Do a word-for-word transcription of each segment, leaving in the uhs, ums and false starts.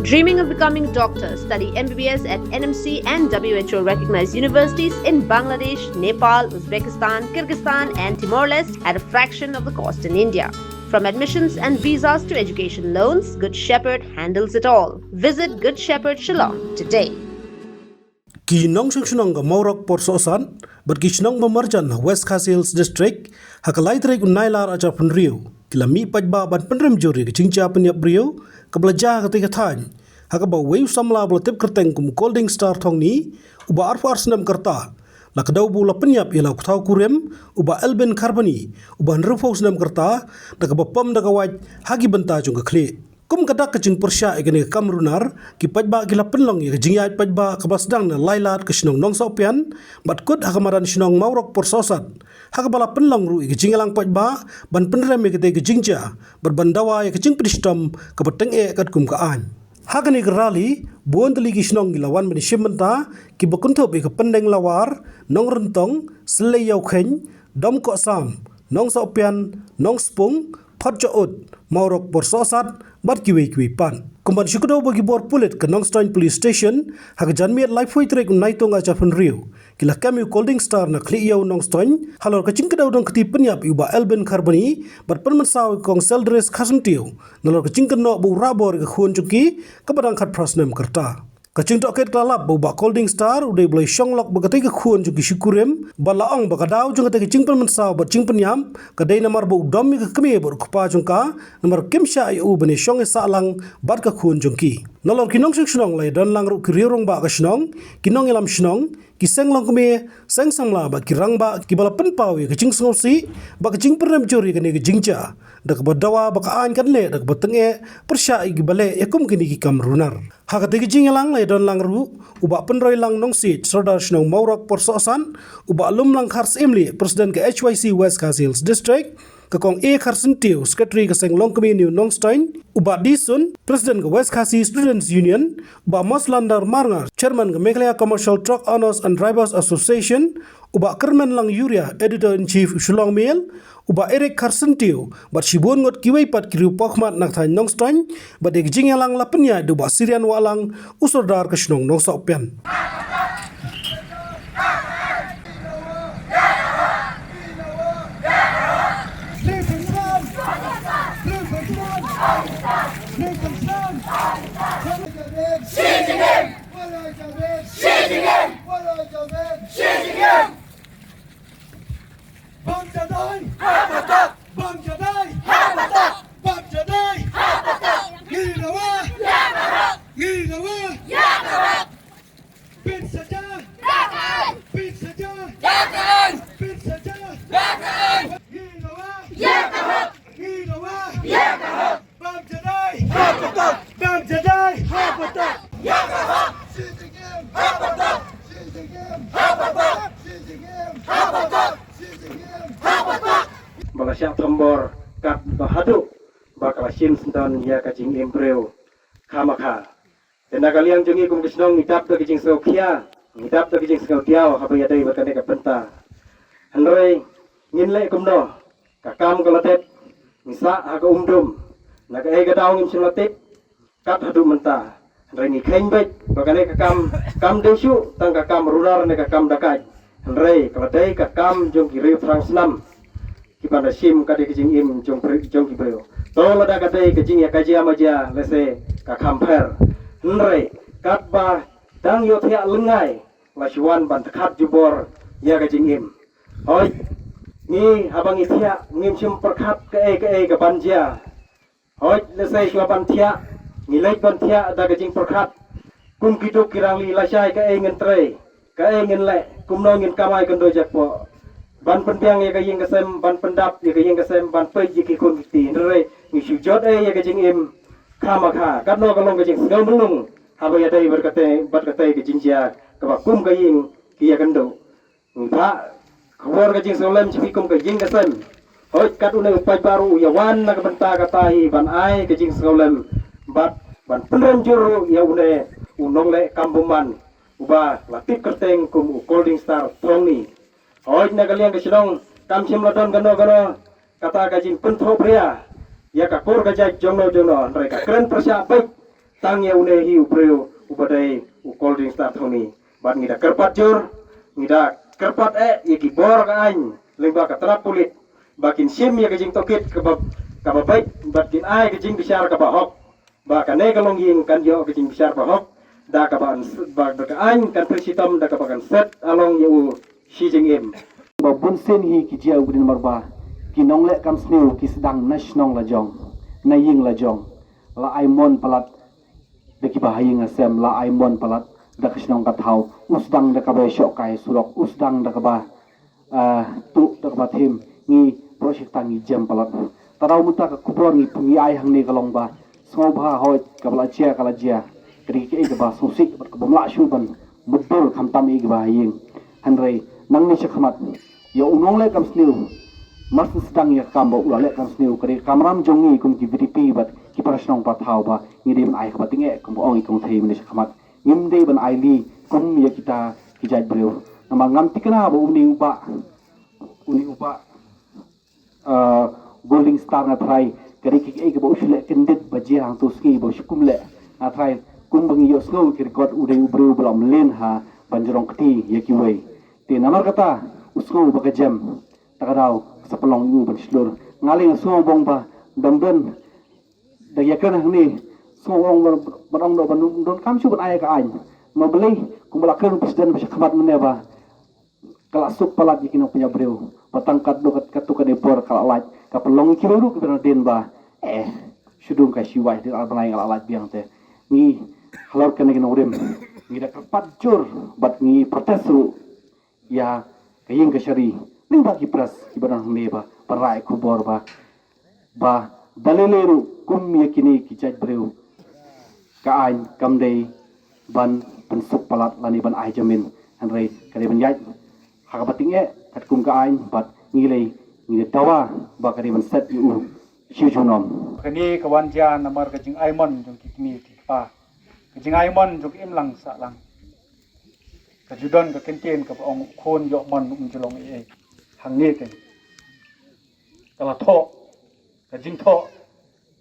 Dreaming of becoming a doctor? Study M B B S at N M C and W H O recognized universities in Bangladesh, Nepal, Uzbekistan, Kyrgyzstan, and Timor Leste at a fraction of the cost in India. From admissions and visas to education loans, Good Shepherd handles it all. Visit Good Shepherd Shillong today. Ki nongshong shnong ka Mawrok Porsohsat bad ki shnong ba marjan ha West Khasi Hills District, ha ka lai tarik u Nailar ar hajar arphew hynriew, ki la mih paidbah ban pynrem jur ïa ka jingjia pynïap briew kaba la jia ha katei ka thaiñ, ha kaba uwei u samla ba la tip kyrteng kum u Colding Star Thongni, uba arphew ar snem ka rta, la kdew ba u la pynïap ïa la u kthaw kurim, u Bah Elbin Kharbani, uba hynriewphew snem ka rta, da kaba pom da ka wait ha ki bynta jong ka khlieh. Kum ka dak ka jingpyrshah ïa kane ka kam runar, ki paidbah ki la pynlong ïa ka jingïaid paidbah kaba sdang na Lailad ka shnong Nongsohpian, bad kut ha ka madan shnong Mawrok Porsohsat, ha kaba la pynlong ruh ïa ka jingïalang paidbah ban pynrem ïa katei ka jingjia bad ban dawa ïa ka jingpynshitom kaba tyngeh katkum ka aiñ. Ha kane ka rally, bun tylli ki shnong ki la wan ban ïashim bynta, kiba kynthup ïa ka Pyndeng Lawar, Nongryntong, Syllei Ïawkheiñ, Domkohsam, Nongsohpian, Nongspung, Photjohut, Mawrok Porsohsat, bad kiwei kiwei pat. Kumban shu kdew ba ki bor pulit ka Nongstoiñ Police Station, ha ka janmiet laiphew tarik u Naitung ar hajar arphew hynriew, ki la kem ïa u Colding Star na Khlieh Ïew Nongstoiñ, halor ka jingkdew dohnud kti pynïap ïa u Bah Elbin Kharbani, bad pynmynsaw ïa ka Kong Seldres Kharsyntiew, nalor ka jingkynnoh ba u rah bor ïa ka khun jong ki, kaba dang khatphra snem ka rta. Ka jingtohkit ka la lap ba u Bah Colding Star u dei ba la ïashong lok bad katei ka khun jong ki shi kurim, bad la ong ba ka daw jong katei ka jingpynmynsaw bad jingpynïap, ka dei namar ba u dom ïa ka kmie bad u kpa jong ka, namar kim shah ïa u ban ïashong ïasah lang bad ka khun jong ki. Nalor ki nongshong shnong la ïadon lang ruh ki riew rangbah ka shnong, ki nongïalam shnong, ki seng longkmie, seng samla bad ki rangbah kiba la pynpaw ïa ka jingsngewsih bad ka jingpynrem jur ïa kane ka jingjia, da kaba dawa ba ka aiñ kan leh da kaba tyngeh pyrshah ïa kiba leh ïa kum kine ki kam runar. Ha katei ka jingïalang la ïadon lang ruh u Bah Pynroilang Nongsiej, Sordar shnong Mawrok Porsohsat, u Bah Lumlang Kharsyimlieh, President ka H Y C West Khasi Hills District, ka Kong A Kharsyntiew, Secretary ka Seng Longkmie New Nongstoiñ, u Bah D Sun, President ka West Khasi Students Union, u Bah Moslandar Marngar, Chairman ka Meghalaya Commercial Truck Owners and Drivers Association, u Bah Kyrmenlang Ïuria, Editor in Chief u Shillong Mail, u Bah Eric Kharsyntiew, bad shibun ngut kiwei pat ki riew paw khmat na ka thaiñ Nongstoiñ, bad ïa ka jingïalang la pynïaid da u Bah Sirian Wahlang, u Sordar ka shnong Nongsohpian. Bam jadai! Ha patok! Bam jadai! Ha patok! Bam jadai! Ha patok! Ngi dawa! Ïa ka hok! Ngi dawa! Ïa ka hok! Pynsaja! Ïa ka hok! Pynsaja! Ïa ka hok! Pynsaja! Ïa ka hok! Ngi dawa! Ïa ka hok! Ngi dawa! Ïa ka hok! Bam jadai! Ha patok! Bam jadai! Ha patok! Ïa ka hok! Shi jingim! Ha patok! Shi jingim! Ha patok! Shi jingim! Ha patok! Shi jingim! Ha patok! Ba ka shah thombor katba haduh ba ka la shim syndon ïa ka jingim briew khamkha. Te na ka liang jong ngi kum ka shnong ngi dap da ka jingsngewkhia, ngi dap da ka jingsngewdiaw haba ïadei bad kane ka bynta. Hynrei ngin leh kumno, ka kam ka la dep, ngi sah ha ka umdum. Na kaei ka daw ngim shym la tip kat haduh mynta. Hynrei ngi kheiñ beit ba kane ka kam kam dei shuh tang ka kam runar ne ka kam dakaid. Hynrei ka la dei ka kam jong ki riew thrang snam kiba na shim ka dei ka jingim jong ki briew. To lada ka dei ka jingïakajia majia lehse ka kham pher. Hynrei katba dang ïohthiah lyngngai la shu wan ban tyrkhap jubor ïa ka jingim. Hooid, ngi haba ngi thiah ngim shym pyrkhat kaei kaei ka ban jia. Hooid, lehse shuwa ban thiah ngi leit ban thiah da ka jingpyrkhat. Kum ki duk ki rangli lashai kaei ngin trei, kaei ngin leh, kumno ngin kamai kyndoh jakpoh. Ban pynbiang ïa ka ïing ka sem, ban pyndap ïa ka ïing ka sem, ban peit ïa ki khun ki kti. Hynrei ngi shu jot ei ïa ka jingim khamkha. Katno ka long ka jingsngew myllung haba ïadei bad katei, bad katei ka jingjia kaba kum ka ïing ki ïakynduh. Ngi phah khubor ka jingsngewlem sha phi kum ka ïing ka sem. Hooid, kat une u paidbah ruh u ïawan na ka bynta kata hi ban ai ka jingsngewlem bad ban pynrem jur ruh ïa une u nongleh kam bymman uba la tip kyrteng kum u Colding Star Thongni. Hooid, na ka liang ka shnong kam shym la don kano kano kata ka jingpynthohbria ïa ka kur ka jait jongno jongno, hynrei ka kren pyrshah beit Tang ïa une hi u briew uba dei u Colding Star Thongni. Bad ngi da kyrpad jur, ngi da kyrpad eh ïa ki bor ka aiñ lyngba ka tnat pulit ba kin shim ïa ka jingtohkit kaba, kaba beit bad kin ai ka jingbishar kaba hok. Ba kane ka longïing kan ïoh ka jingbishar ba hok da kaba, ba da ka aiñ kan pynshitom da kaba kan set along ïa u shi jingim. Ba bun sien hi ki jia u brin marba ki nongleh kam sniew ki sdang na shnong la jong, na ïing la jong. La ai mon palat da kiba ha ïing ha sem, la ai mon palat da ka shnong ka thaw. U sdang da kaba shoh kai surok, u sdang da kaba, ah, tuh da kaba thim. Ngi pro shik tang ngi jem palat. Tadaw mynta ka khubor ngi, ngi ai hangne ka long ba sngewbha hoi kaba la jia ka la jia. Ka dei kaei kaba sngewsih bad kaba mlah shuh ban mutdur khamtam ïa kiba ha ïing. Hynrei nangne shakhmat ïa u nongleh kam sniew, mar shu sdang ïa ka kam ba u la leh kam sniew, ka dei ka kamram jong ngi kum ki V D P bad ki para shnong para thaw ba ngi dei ban ai kaba tyngeh kum ba ong i kong thei mynne shakhmat. Ngim dei ban ai li kum ïa kita ki jait briew. Namar ngam thikna ba une u bah, une u bah, ah, Colding Star nga tharai ka dei kaei kaba u shu leh kyndit ba jia hangto sngi ba u shu kum leh. Nga tharai kum ba ngi ïohsngew ki record u dei u briew ba la mlien ha ban jrong kti ïa kiwei. Te namar kata u sngew ba ka jem. Ta ka daw sa pynlong ïa u ban shlur. Nga lei nga sngew bong ba dang don da ïa kren hangne, sngew ong ban, ban ong da ban don kam shu ban ai ka aiñ. Ma balei kumba la kren u president ba sha khmat mynne ba ka la suk palat ïa ki nongpynïap briew. Ba tang katno kat, katto katne por ka la lait, ka pynlong ïa ki ruh ruh ki ban dien ba, eh, shu dung ka shi wai dien ar bnai nga la lait biang te. Ngi halor kane ka nongrim ngi da kyrpad jur bad ngi protest ruh ïa ka ïing ka shari lyngba ki press kiba don hangne ba, ba rai khubor ba, ba da lei lei ruh kum ïa kine ki jait briew ka aiñ kam dei ban pynsuk palat lane ban ai jamin. Hynrei ka dei ban ïaid ha kaba tyngeh katkum ka aiñ bad ngi lei ngi dawa ba ka dei ban set ïa u shi junom. Kane ka wan jia namar ka jingai mon jong ki kmie ki kpa, ka jingai mon jong ki imlang sahlang. Ka ju don ka kyntien kaba ong u khun ïoh mon um ju long ei ei. Hangne te ka la thoh, ka jingthoh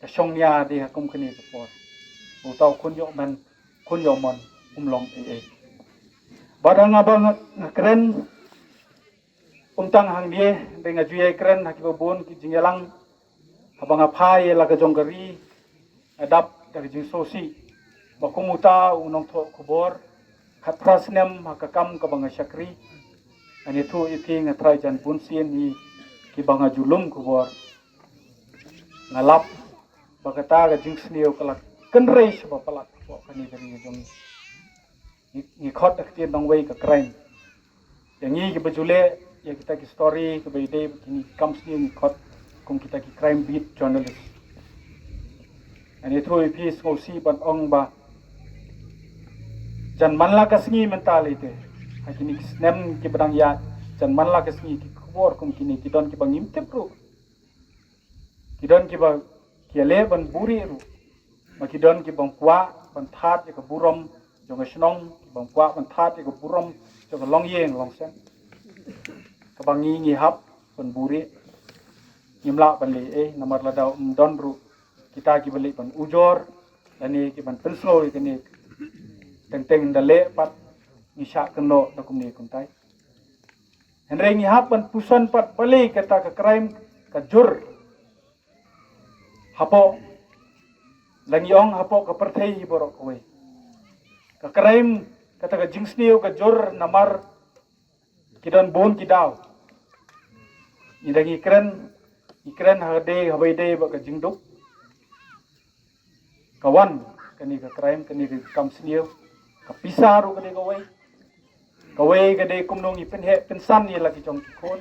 ka shong nia dei ha kum kane ka por. Uta u khun ïoh mon, khun ïoh mon um long ei ei. Bad haba nga, nga kren, um tang hangne, dei nga ju ïai kren ha kiba bun ki jingïalang. Haba nga phai ïa la ka jong ka ri, nga dap da ka jingsngewsih ba kum uta u nongthoh khubor khatphra snem ha ka kam kaba nga shakri. Ngan ïathuh ïa phi, nga trai jan bun sien hi kiba nga ju lum khubor. Nga lap ba kata ka jingsniew ka la kynrei shaba palat hapoh kane ka ri ka jong ngi. Ngi, ngi khot da ka ktien nongwei ka crime. Ïa ngi kiba ju leh ïa kita ki story kiba ïadei bad kine ki kam sniew ngi khot kum kita ki crime beat journalist. Ngan ïathuh ïa phi, sngewsih ban ong ba jan man la ka sngi mynta lei te, ha kine ki snem kiba dang ïaid, jan man la ka sngi ki khubor kum kine ki don kiba ngim tip ruh. Ki don kiba ki ïaleh ban buhrieh ruh. Ma ki don kiba kwah ban thad ïa ka burom jong ka shnong, kiba kwah ban thad ïa ka burom jong ka longïing longsem. Kaba ngi ngi hap ban buhrieh. Ngim lah ban leh ei, namar lada ym don ruh kita kiba leh ban ujor lane kiban pynsngew ïa kane, teng teng da leh pat ngi shah kynnoh da kumne kumtai. Hynrei ngi hap ban puson pat balei kata ka crime ka jur hapoh, la ngi ong hapoh ka pyrthei hi baroh kawei. Ka crime, kata ka jingsniew ka jur namar ki don bun ki daw. Ngi da ngi kren, ngi kren ha dei, ha bai dei ba ka jingduk. Ka wan kane ka crime, kane ka kam sniew, ka pisa ruh ka dei kawei. Kawei ka dei kumno ngi pynheh pynsan ïa la ki jong ki khun.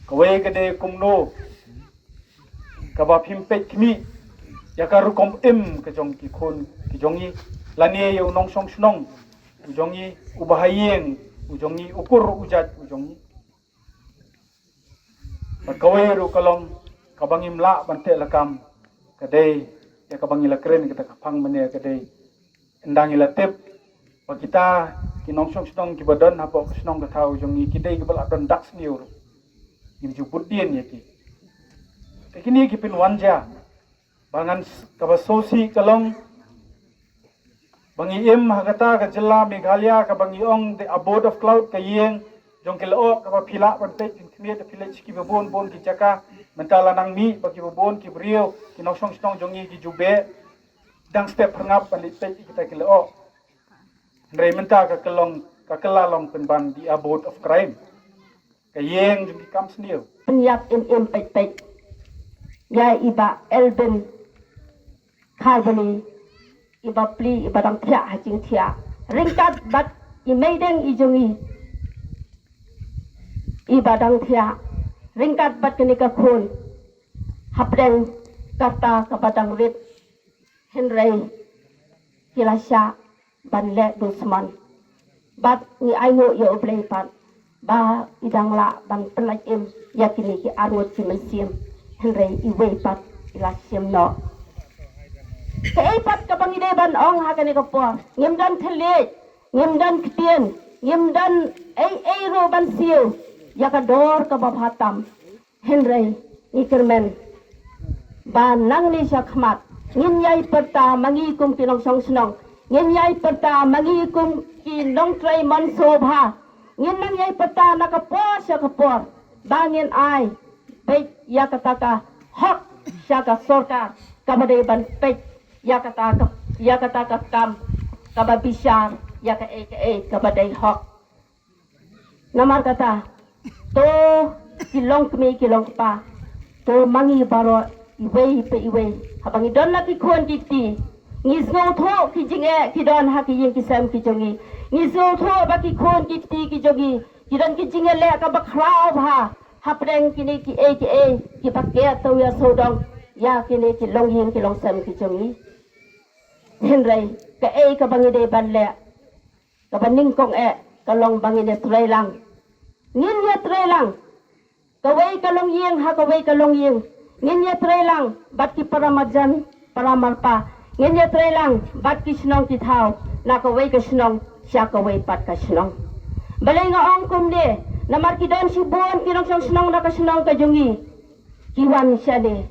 Kawei ka dei kumno kaba phim peit khmih ïa ka rukom im ka jong ki khun ki jong ngi, lane ïa u nongshong shnong u jong ngi, u bahaïing u jong ngi, u kur u jait u jong ngi. Bad kawei ruh ka long kaba ngim lah ban teh lakam, ka dei ïa kaba ngi la kren kata ka phang mynne, ka dei ynda ngi la tip ba kita ki nongshong shnong kiba don hapoh ka shnong ka thaw jong ngi ki dei kiba la don dak sniew ruh, ngim ju bud dien ïa ki. Te kine ki pynwan jia. Ba ngan s-, kaba sngewsih ka long Ba ngi im ha kata ka jylla Meghalaya kaba ngi ong the abode of cloud, ka ïing jong ki lyoh kaba phi lah ban peit jingkhmied, phi leit sha kiba bun bun ki jaka. Mynta la nang mih ba kiba bun ki briew, ki nongshong shnong jong ngi ki ju beh, dang step pyrngap ban leit peit ïa kita ki lyoh. Hynrei mynta ka kylla long, ka kylla long pynban the abode of crime, ka ïing jong ki kam sniew. Pynïap im im peit peit ïa i Bah Elvin Kharbani, i bapli i ba dang thiah ha jingthiah ryngkat bad i meideng i jong i, i ba dang thiah ryngkat bad kane ka khun hapdeng kata kaba dang rit. Hynrei ki la shah ban leh dusmon. Bad ngi ainguh ïa U Blei pat ba i dang lah ban pyllait im ïa kine ki arngut ki mynsiem. Hynrei iwei pat i la shim noh. Kaei pat kaba ngi dei ban ong ha kane ka por? Ngim don thylliej, ngim don ktien, ngim don ei ei ruh ban siew ïa ka dor kaba bha tam. Hynrei ngi kyrmen ba nangne shakhmat ngin ïai pyrta ma ngi kum ki nongshong shnong, ngin ïai pyrta ma ngi kum ki nongtrei mon sngewbha, ngin nang ïai pyrta na ka por sha ka por ba ngin ai beit ïa kata ka hok sha ka sorkar kaba dei ban peit ïa kata ka, ïa kata ka kam kaba bishar ïa kaei kaei kaba dei hok. Namar kata, to ki longkmie ki longkpa, to ma ngi baroh iwei pa iwei, haba ngi don la ki khun ki kti, ngi sngewthuh ki jingeh ki don ha ki ïing ki sem ki jong ngi. Ngi sngewthuh ba ki khun ki kti ki jong ngi ki don ki jingïaleh kaba khraw bha hapdeng kine kiei kiei kiba kiew tawia sawdong ïa kine ki longïing ki longsem ki jong ngi. Hynrei kaei kaba ngi dei ban leh, kaba nyngkong eh ka long ba ngin ïatreilang. Ngin ïatreilang. Kawei ka longïing ha kawei ka longïing. Ngin ïatreilang bad ki para marjan, para marpa. Ngin ïatreilang bad ki shnong ki thaw na kawei ka shnong sha kawei pat ka shnong. Balei nga ong kumne? Namar ki don shibun ki nongshong shnong na ka shnong ka jong ngi ki wan shane.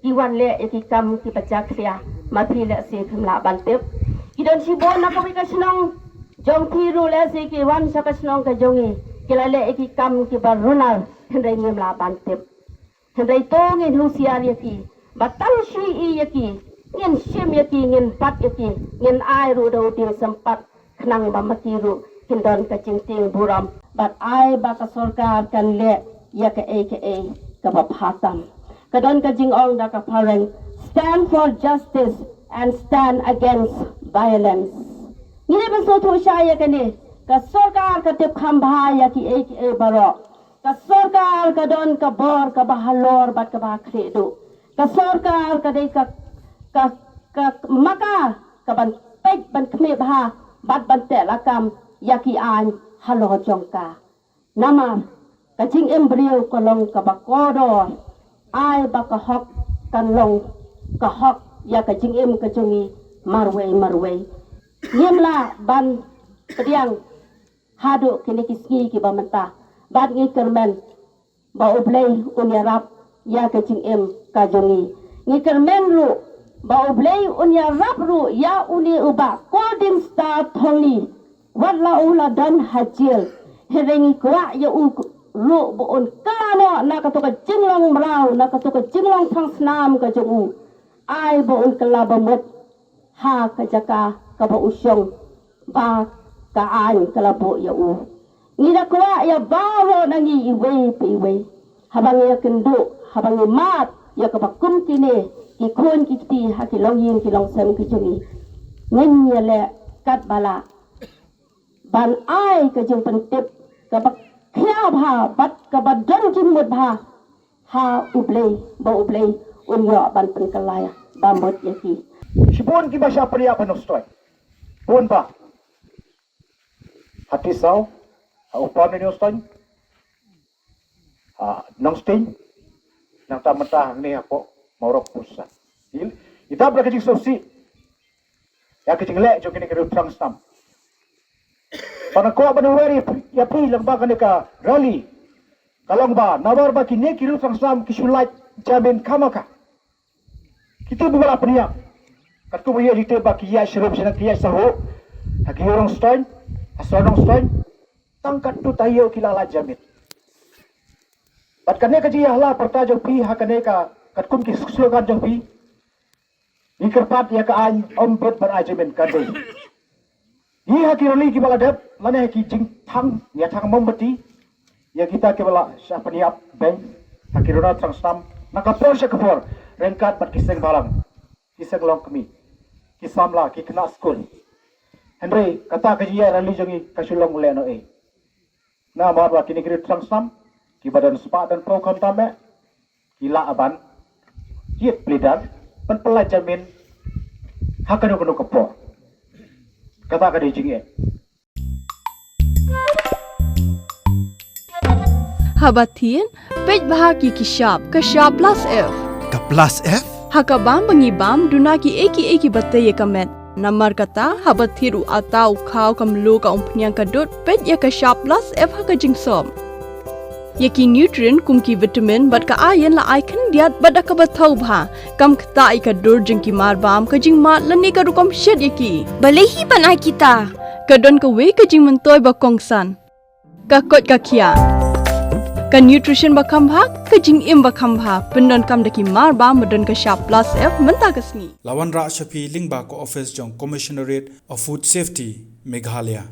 Ki wan leh ïa ki kam kiba jakhlia, ma phi lehse phim lah ban tip. Ki don shibun na kawei ka shnong jong phi ruh lehse ki wan sha ka shnong ka jong ngi, ki la leh ïa ki kam kiba runar, hynrei ngim lah ban tip. Hynrei to ngin husiar ïa ki, ba tang shu ïohi ïa ki ngin shim ïa ki, ngin bat ïa ki, ngin ai ruh da u dieng sympat. Khnang ba ma ki ruh kin don ka jingtieng burom bad ai ba ka sorkar kan leh ïa kaei kaei kaba bha tam. Ka don ka jingong da ka phareng, "Stand for justice and stand against violence." Ngi dei ban sngewthuh shai ïa kane, ka sorkar ka tip kham bha ïa kiei kiei baroh. Ka sorkar ka don ka bor kaba halor bad kaba khlieh duh. Ka sorkar ka dei ka, ka, ka maka kaban peit ban khmih bha bad ban teh lakam ïa ki aiñ halor jong ka. Namar ka jingim briew ka long kaba kordor. Ai ba ka hok kan long ka hok ïa ka jingim ka jong ngi marwei marwei. Ngim lah ban pdiang haduh kine ki sngi kiba mynta. Bad ngi kyrmen ba U Blei un ïarap ïa ka jingim ka jong ngi. Ngi kyrmen ruh ba U Blei un ïarap ruh ïa une u Bah Golden Star Thongni. Wat la u la don ha jel, hynrei ngi kwah ïa u ruh ba un kylla noh na kato ka jinglong mraw, na kato ka jinglong thrang snam ka jong u. Ai ba un kylla ba mut ha ka jaka kaba u shong ba ka aiñ ka la buh ïa u. Ngi da kwah ïa baroh na ngi iwei pa iwei, haba ngi ïakynduh, haba ngi mad ïa kaba kum kine ki khun ki kti ha ki longïing ki longsem ki jong ngi, ngin ïaleh katba lah ban ai ka jingpyntip kaba khia bha bad kaba don jingmut bha ha U Blei, ba U Blei un ïoh ban pynkylla ba mut ïa ki. Shibun kiba shah pynïap ha Nongstoiñ. Bun bah. Ha Tisaw, ha u Pam ne Nongstoiñ, ha Nongstiñ, nangta mynta hangne hapoh Mawrok Pursa. Ïa, i dap da ka jingsngewsih ïa ka jingleh jong kine ki riew thrang snam. Ba nga kwah ban wer ïa phi, ïa phi lyngba kane ka rally, ka long ba namar ba kine ki riew thrang snam ki shu lait jamin khamkha. Kito ba la pynïap. Katkum ïa jingtip ba ki ïa shrum sha ki ïa sahu ha ki Ïew Nongstoiñ, ha Soh Nongstoiñ, tang katto taïew ki la lait jamin. Bad kane ka jingïahala pyrta jong phi ha kane ka katkum ki slogan jong phi, ngi kyrpad ïa ka aiñ ym bit ban ai jamin, ka dei. Ngi ha ki rally kiba la dep lane ha ki jingthang ïa thang mombati ïa kita kiba la shah pynïap beiñ ha ki duna thrang snam na ka por sha ka por, ryngkat bad ki seng bhalang, ki seng longkmie, ki samla, ki khynnah skul. Hynrei kata ka jingïaid rally jong ngi ka shu long lehnohei. Namar ba kine ki duna thrang snam kiba don spah don phew khamtam eh, ki lah ban jied plie dang ban pynlait jamin ha kano kano ka por. Kata ka dei jingeh. Haba thied, peit bha ki ki shap, ka shap plus F. Ka plus F? Ha ka bam ba ngi bam, duna ki ei ki ei kiba tei ïa ka met. Namar kata, haba thied u atta, u khaw, ka mluh, ka umphniang, ka dud, peit ïa ka shap plus F ha ka jingsop. Ïa ki nutrient kum ki vitamin bad ka iron la ai khyndiat bad da kaba thaw bha. Kam ktah ïa ka dur jong ki marbam, ka jingmad lane ka rukom shet ïa ki. Balei hi ban ai kita? Ka don kawei ka jingmyntoi ba kongsan. Ka koit ka khiah. Ka nutrition ba kham bha, ka jingim ba kham bha. Pyndonkam da ki marbam ba don ka shap plus F mynta ka sngi. La wanrah sha phi lyngba ka office jong Commissionerate of Food Safety, Meghalaya.